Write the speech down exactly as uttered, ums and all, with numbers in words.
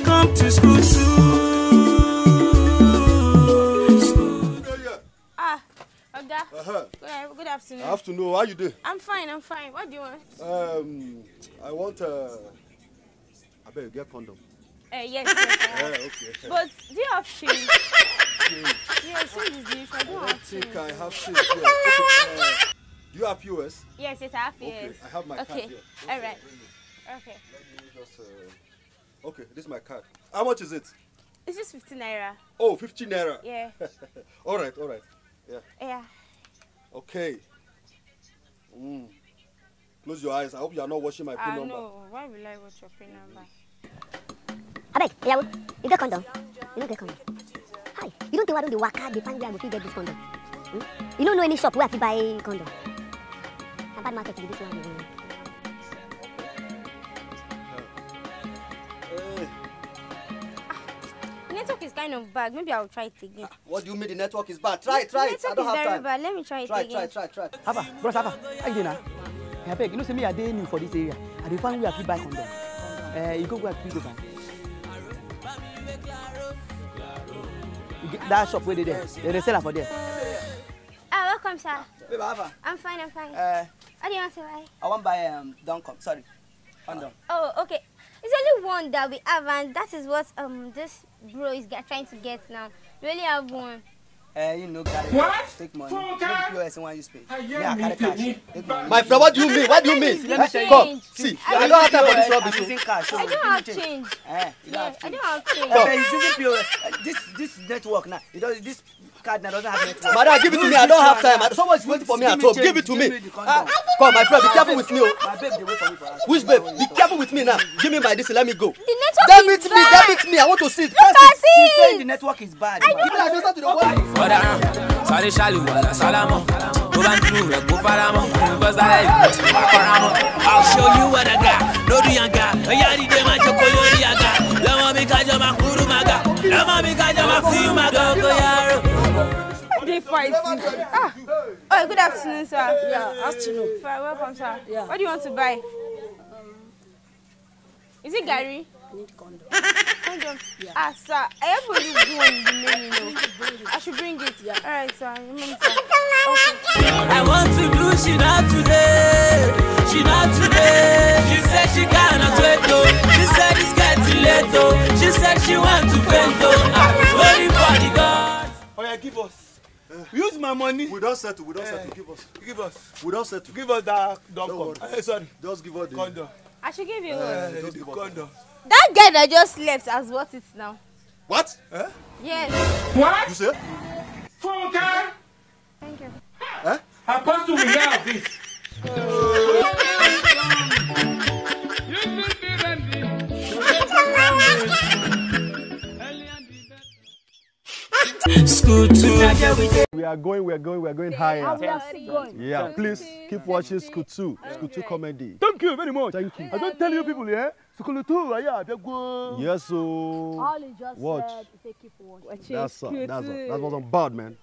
Come to school soon. Ah, Oga. Uh-huh. Good, good afternoon. Afternoon. How you doing? I'm fine. I'm fine. What do you want? Um, I want. Uh, I bet you get condom. Uh, yes, yes. I have. Yeah, okay. But do you have change? Change. Yes, change is the issue. I don't I don't have think change. I have change. Yeah. Okay, uh, do you have P O S? Yes, yes, I have P O S. Okay, I have my card Okay. here. All right. Let me, Okay. let me just. Uh, okay, this is my card. How much is it? It's just fifteen naira. Oh, fifty naira. Yeah. All right, all right. Yeah. Yeah. Okay. Mm. Close your eyes. I hope you are not watching my PIN Ah, number. No. Why will I watch your PIN number? Abeg, yawo, you get condom? You no get condom? Hi, you don tell me I don dey waka dey find where I go fit get this condom. Hmm? You no know any shop where I fit buy condom? Na bad market be this one. Hey, The network is kind of bad. Maybe I'll try it again. what do you mean the network is bad? Try, try it. Network I don't is have very time. Bad. Let me try it Try, again. Try, try, try. Haba, bros, Haba, how you dey now? Hey, abeg, you know say me I dey new for this area. I dey find where I fit buy condom. Eh, you go where I fit go buy. You get that shop where they there. They dey sell am for there. Ah, welcome, sir. Babe, Haba, I'm fine. I'm fine. uh, What do you want to buy? I wan buy um, don come. Sorry, condom. Oh, okay. It's only one that we have, and that is what um this bro is get, trying to get now. We only have one. Eh, you know, carry take money. Take P O S and one use pay. Yeah, carry cash. Take money. My friend, what do you mean? What do you mean? Let me tell you. Come, Change. see, Yeah, I don't have time for this I'm rubbish. Using cash. So I don't give me have change. Change. Eh, you don't Yeah, have I change. Don't have change. Okay, he's using P O S. Uh, this this this network now. It does this card now doesn't have network. Madam, give it to me. I don't have time. Someone is waiting for me at home. Give it to me. Ah, come, my friend, be careful with me. Oh. My babe, they wait for me for house. Which babe? Be careful with me now. Give me my this. Let me go. The network Debit is me. bad. Debit me. I want to see it. Look at She said it. The network is bad. Give me that. Just to the one. Ọ̀daràn sáré ṣàlùwàlà sálámọ̀ tó bá ń dúró rẹ̀ kó faramọ́ bọ́sálẹ̀ ìlú tí wọ́n faramọ́. I'll show you what I got, no do yanga, ẹ̀yà dìde máa jókòó lórí àga, lọ́mọ mi kájọ máa kúrú máa ga, lọ́mọ mi kájọ máa fi máa ga ọkọ yàrá. They fight. Ah. Oh, good afternoon, sir. Yeah, afternoon. Fine, welcome, sir. Yeah. What do you want to buy? Is it Gary? Need condom. Condom. Ah, sir, I have only one in the menu. No. I should bring it. Yeah. All right, sir. Remember, sir. I want to do Shina today, Shina today. She said she cannot wait though. She said it's getting late though. She said she want to faint though. Ah, sorry for the God. Oh yeah, give us. Use my money. We don't settle. We don't settle. Give us. Give us. We don't settle. Give us that dog Don't condom. Eh, sorry. Just give us the. Condom. I should give you one. Uh, Eh, just the give us. Condom. That girl that just left has bought it now. What? Eh? Yes. You say? Thank you. Eh? Apostle will hear of this. School two. We are going, we are going, we are going higher. We are still going. Yeah, please keep watching School two. School two comedy. Thank you very much. Thank you. I don't tell you people, eh? School two, I have to go. Yes, so. All he just Watch. Said, he said keep watching. That's uh, that's uh, that wasn't bad, man.